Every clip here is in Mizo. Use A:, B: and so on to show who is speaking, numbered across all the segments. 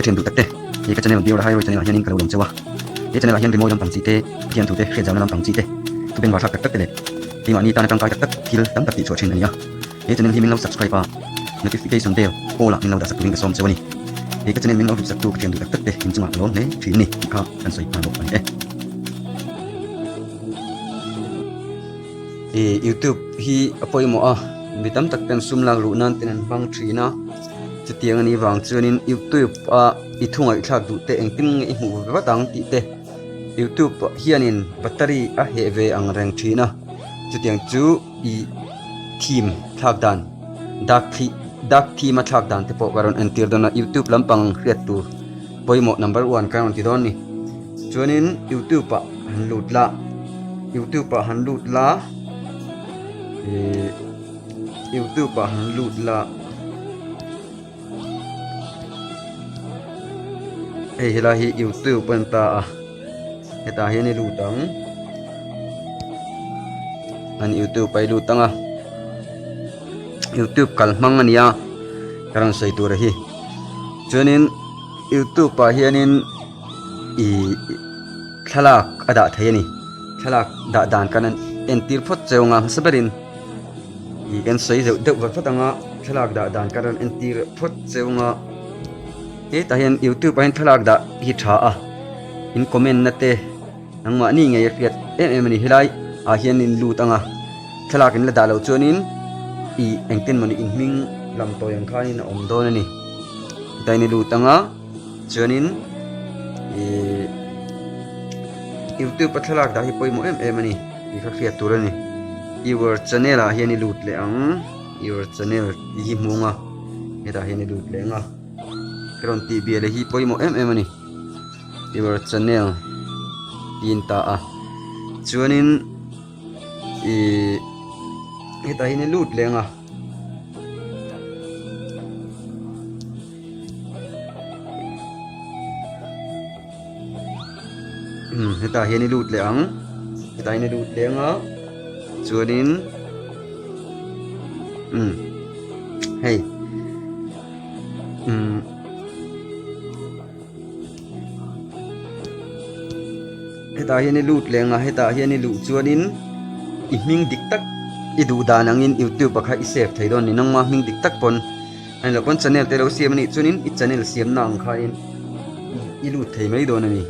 A: Ka thian duh tak te, he ka channel Biora Highway channel ah hianin ka lo lawm cheu a. He channel ah hian rimawi lampang chi te, Pathian thu te, hriatzauna lampang chi te, thu bengvar thlak tak tak te leh keimahni tana tangkai tak tak thil tam tak tih chhuah thin a ni a. He channel hi min lo subscribe a, notification bell all ah min lo dah sak turin ka sawm cheu a ni. He ka channel min lo hlut sak tu ka thian duh tak tak te inchungah ka lawm hle thin a ni tih kha kan sawi nghal bawk a ni e. I youtube hi a pawimawh a, mi tam tak ten sum lak luh nan ten an hmang thin a, chutiang a nih vang chuanin youtube a i thu ngaihthlak duh te engtin nge i hmuh vat ang tih te youtube ah hianin battery a heh ve ang reng thin a, chutiang chu i theme thlak dan dark thli dark theme a thlak dan te pawh ka rawn entir dawn a youtube lampang hriat tur pawimawh number one ka rawn ti dawn a ni chuanin youtube ah han lut la youtube ah han lut la ihh youtube ah han lut la hei helai hi youtube a ni ta a hetah hian i lut ang an youtube a i lut ang a youtube kal hmang a ni a ka rawn sawi tur hi chuanin youtube ah hianin ih thlalak a dah thei a ni thlalak dah dan kan entir phawt cheu ang a hmasa berin ih kan sawi deuh deuh vat vat ang a thlalak dah dan kan rawn entir phawt cheu ang a hetah hian youtube ah hian thlalak dah hi tha a in comment na te nangmahni ngei a hriat em em a ni helai ah hian in lut ang a thlalak in la dah loh chuanin ih engtin mawni in hming lam tawi ang khanin a awm dawn a ni hetah hian i lut ang a chuanin ih youtube a thlalak dah hi pawimawh em em a ni tih kha hriat tur a ni your channel ah hian i lut leh ang your channel tih hi hmu ang a hetah hian i lut leh ang a ka rawn tih bial hi pawimawh em em a ni your channel tiin ta a chuanin ih hetah hian i lut leh ang a. Umm hetah hian i lut leh ang hetah hian i lut leh ang a chuanin umm hei umm hetah hian i lut leh ang a hetah hian i luh chuanin i hming dik tak i duh dan angin youtube ah kha i save thei dawn a ni nangma hming dik tak pawn. Hei lo pawn channel te lo siam anih chuanin i channel siamna ang khain i lut thei mai dawn a ni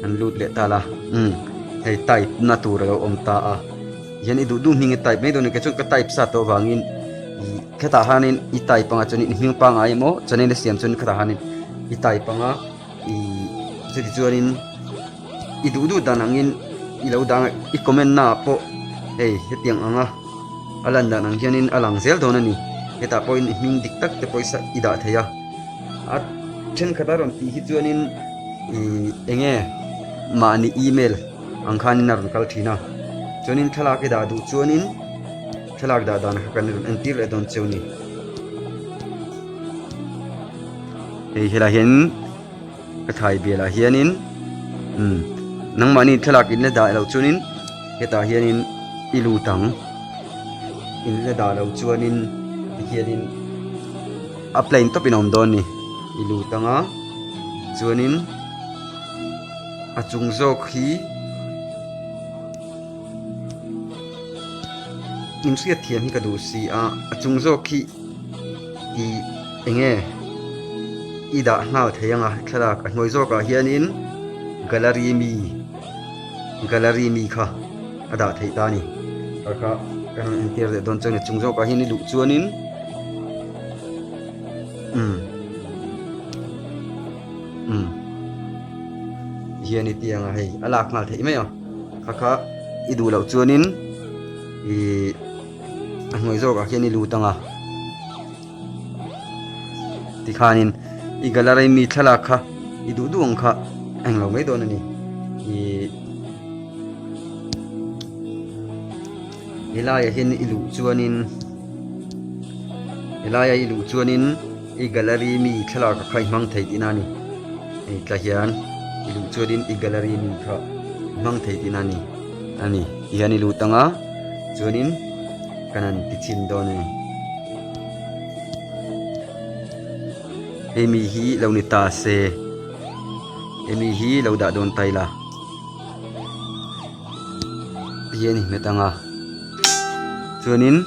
A: an lut leh ta la umm hei type na tur a lo awm ta a hian i duh duh hming i type mai dawn a ni kei chuan ka type sa tawh avangin ih khetah hianin i type anga chuanin i hming pangngai emaw channel a siam chuan khetah hianin i type anga ih chuti chuanin i duh duh dan angin i lo dang a i comment na ah pawh hei hetiang anga a lan dan ang hianin a lang zel dawn a ni hetah pawhin i hming dik tak te pawisa i dah thei a a thenkhat a rawn tih hi chuanin ih eng nge mahni email ang khanin a rawn kal thin a chuanin thlalak i dah duh chuanin thlalak dah dan kha kan rawn entir leh dawn cheu a ni hei helaiah hian. Ka thai bialah hianin umm nangmahni thlalak in la dah loh chuanin hetah hianin i lut ang in la dah loh chuanin tikhianin a plain tawpin a awm dawn a ni i lut ang a chuanin a chung zawk hi in hriat thiam hi ka duh si a a chung zawk hi ih eng nge i dah nghal thei ang a thlalak a hnuai zawkah hianin gallery mi gallery mi kha a dah theih ta a ni kha kha ka rawn entir leh dawn chuan a chung zawkah hian i luh chuanin umm umm hian i ti ang a hei a lak nghal theih mai a kha kha i duh loh chuanin ihh. A hnuai zawkah khian i lut ang a tikhanin i gallery mi thlalak kha i duh duh ang kha englo mai dawn a ni ih helaiah hian i luh chuanin helaiah i luh chuanin i gallery mi thlalak kha i hmang thei tihna a ni hei tah hian i luh chuanin i gallery mi kha i hmang thei tihna a ni a ni tihian i lut ang a. Chuanin kan han ti chhin dawn a ni. Hei mi hi lo ni ta se hei mi hi lo dah dawn ta ila tihian i hmet ang a chuanin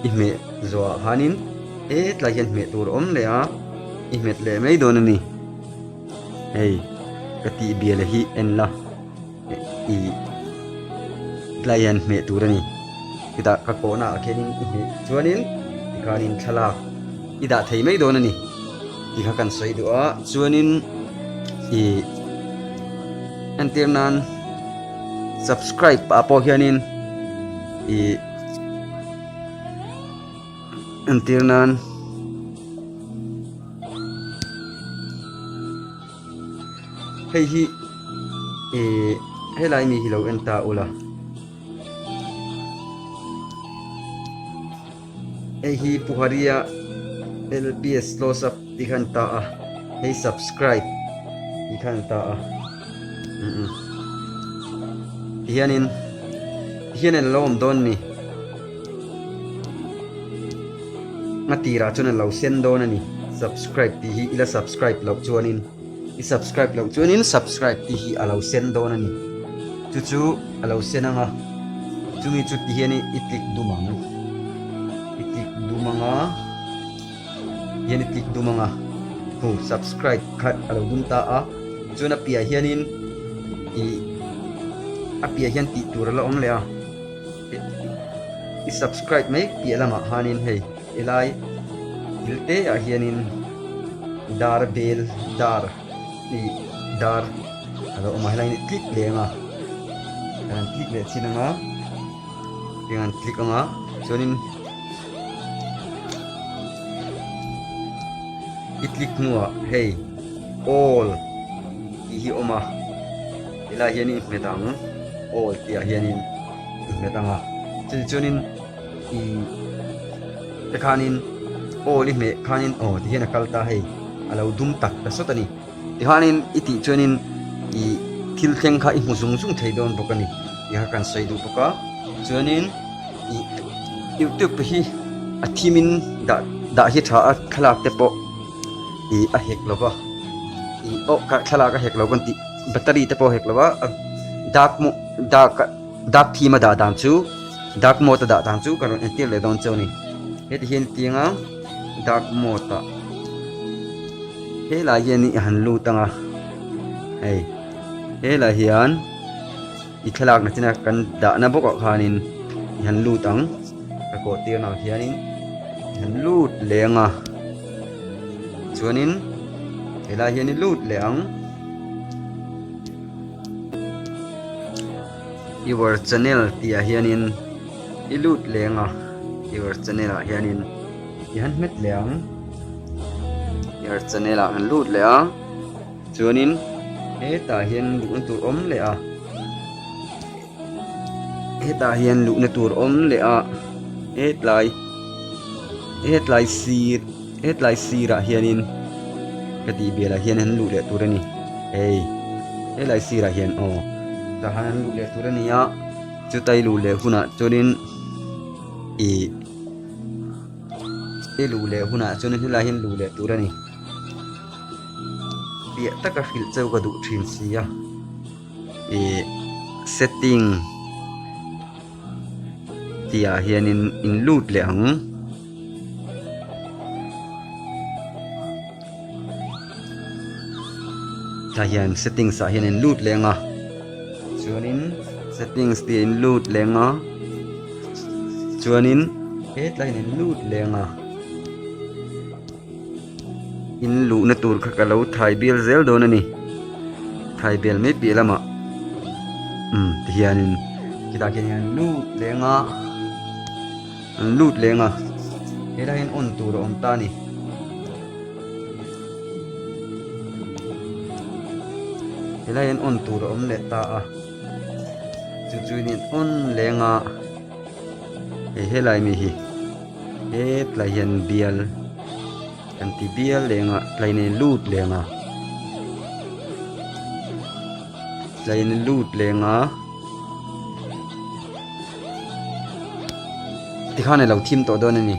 A: i hmeh zawhah khanin hetlai hian hmeh tur a awm leh a i hmet leh mai dawn a ni hei ka tih bial hi en la. Ih tlai hian hmeh tur a ni chutah ka kawhna ah khianin i hmeh chuanin tikhanin thlalak i dah thei mai dawn a ni tih kha kan sawi duh a chuanin ih entir nan subscribe ah pawh hianin ih entir nan. Hei hi ih helai mi hi lo en ta ula hei hi Pu Haria L_P_S close up tih khan ta a hei subscribe tih khan ta a umm tihianin tihian an lo awm dawn ni a tirah chuan a lo sen dawn a ni subscribe tih hi ila subscribe loh chuanin. I subscribe loh chuanin subscribe tih hi a lo sen dawn a ni. Chu chu a lo sen ang a, chumi chu ti hian i click dum ang. I click dum ang a, hian i click dum ang a, hu subscribe kha a lo dum ta a, chuan a piah hianin i a piah hian tih tur a la awm leh a, i subscribe mai piah lamah khanin hei. Helai thil te ah hianin dar bel dar ih dar a lo awm a helai hi click leh ang a kan click leh chin ang a tiang an click ang a chuanin i click hnuah hei all tih hi a awm a helai hian i hmet ang all tih ah hianin i hmet ang a chutichuanin. Ih te khanin aw i hmeh khanin aw ti hian a kal ta hei a lo dum tak ta sawt a ni tikhanin i tih chuanin ih thil thleng kha i hmu zung zung thei dawn bawk a ni tih kha kan sawi duh bawk a chuanin ih youtube hi a thimin dah dah hi tha a thlalak te pawh ih a hek lo va ih aw thlalak a hek lo kan tih battery te pawh a hek lo va dark mode dark a. Dark theme a dah dan chu dark mode a dah dan chu ka rawn entir leh dawn cheu a ni. Heti hian tiang a dark mode ah helai hian i han lut ang a hei helai hian i thlalak na china kan dahna bawk ah khanin i han lut ang ka kawh tir na ah hianin i han lut leh ang a chuanin helai hian i lut leh ang. Your channel tih ah hianin i lut leng a your channel ah hianin i han hmet leh ang your channel ah han lut leh a chuanin hetah hian luhna tur awm leh a hetah hian luhna tur awm leh a hetlai hetlai sir hetlai sirah hianin ka tih bialah hian an luh leh tur a ni hei helai sirah hian aw tah hian an luh leh tur a ni a chuta i luh leh hunah chuanin ih i luh leh hunah chuanin helai hian luh leh tur a ni piah taka hrilh cheu ka duh thin si a ih setting. Tih ah hianin in lut leh ang. Tah hian settings ah hian in lut leh ang a chuanin settings tih ah in lut leh ang a chuanin hetlai hian in lut leh ang a in luhna tur kha ka lo thai bial zel dawn a ni thai bial mai piah lamah umm tihianin khitah khian hian lut leng a an lut leng a helai hian on tur a awm ta a ni helai hian on tur a awm leh ta a chu chu in on leng a hei helai mi hi. Hetlai hian bial kan ti bial leng a tlai nen lut leng a tlai nen lut leng a tikhan alo thim tawh dawn a ni.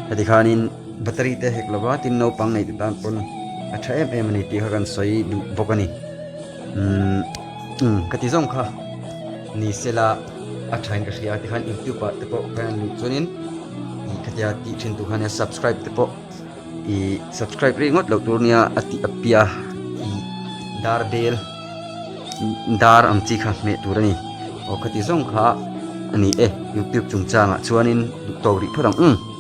A: Heti khanin battery te hek lova tin naupang nei te tan pawn a tha em em a ni tih kha kan sawi duh bawk a ni. Umm umm ka ti zawng kha ni sela a thain ka hria tikhan youtube ah te pawh khan luh chuanin ih khatia tih thin tur khan subscribe te pawh ih subscribe rih ngawt loh tur nia a tih a piah ih dar bel dar ang chi kha hmeh tur a ni aw khati zawng kha a ni e youtube chungchangah chuanin duh tawk rih phawt ang umm.